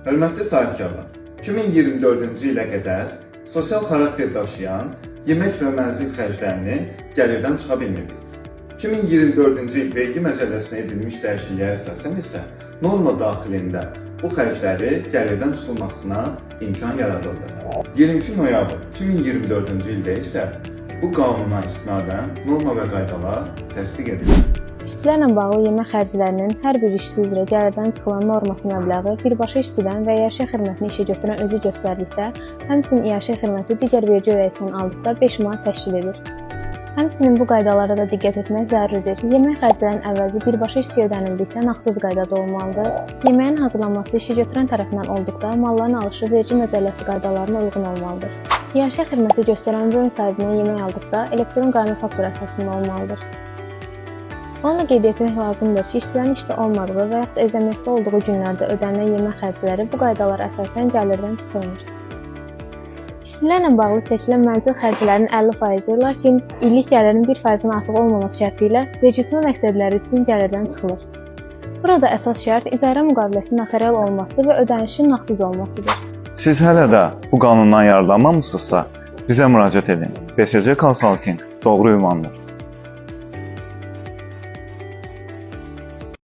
Hörmətli sahibkarlar, 2024-cü ilə qədər sosial xarakter daşıyan yemək və mənzil xərclərini gəlirdən çıxa bilmirdik. 2024-cü il vergi məcəlləsinə edilmiş dəyişikliyə əsasən isə norma daxilində bu xərcləri gəlirdən çıxılmasına imkan yaradıldı. 22 noyabr 2024-cü ildə isə bu qanuna istinadən norma və qaydalar təsdiq edildi. İşçilərlə bağlı yemək xərclərinin hər bir işçi üzrə gəlirdən çıxılan norması məbləği birbaşa işçidən və iaşə xidmətini işə götürən özü göstərdikdə, həmçinin iaşə xidməti digər vergi ödəyicisindən aldıqda 5 manat təşkil edir. Həmçinin bu qaydalara da diqqət etmək zəruridir. Yemək xərclərinin əvəzi birbaşa işçiyə ödənildikdə nağdsız qaydada olmalıdır. Yeməyin hazırlanması işə götürən tərəfindən olduqda malların alışı vergi məcəlləsi qaydalarına uyğun olmalıdır. İaşə xidməti göstərən və ön sahibindən yemək aldıqda elektron qaymə faktur əsasında olmalıdır. Onu da qeyd etmək lazımdır ki, işçilərin işdə olmadığı və yaxud əzəmətdə olduğu günlərdə ödənilən yemək xərcləri bu qaydalara əsasən gəlirdən çıxılmır. İşçilərlə bağlı çəkilən mənzil xərclərinin 50%-i, lakin illik gəlirin 1%-nin artıq olmaması şərti ilə vergi məqsədləri üçün gəlirdən çıxılır. Burada əsas şərt icarə müqaviləsinin notarial olması və ödənişin nağdsız olmasıdır. Siz hələ də bu qanundan yararlanmamısınızsa, bizə müraciət edin. BSC Consulting doğru ünvandır.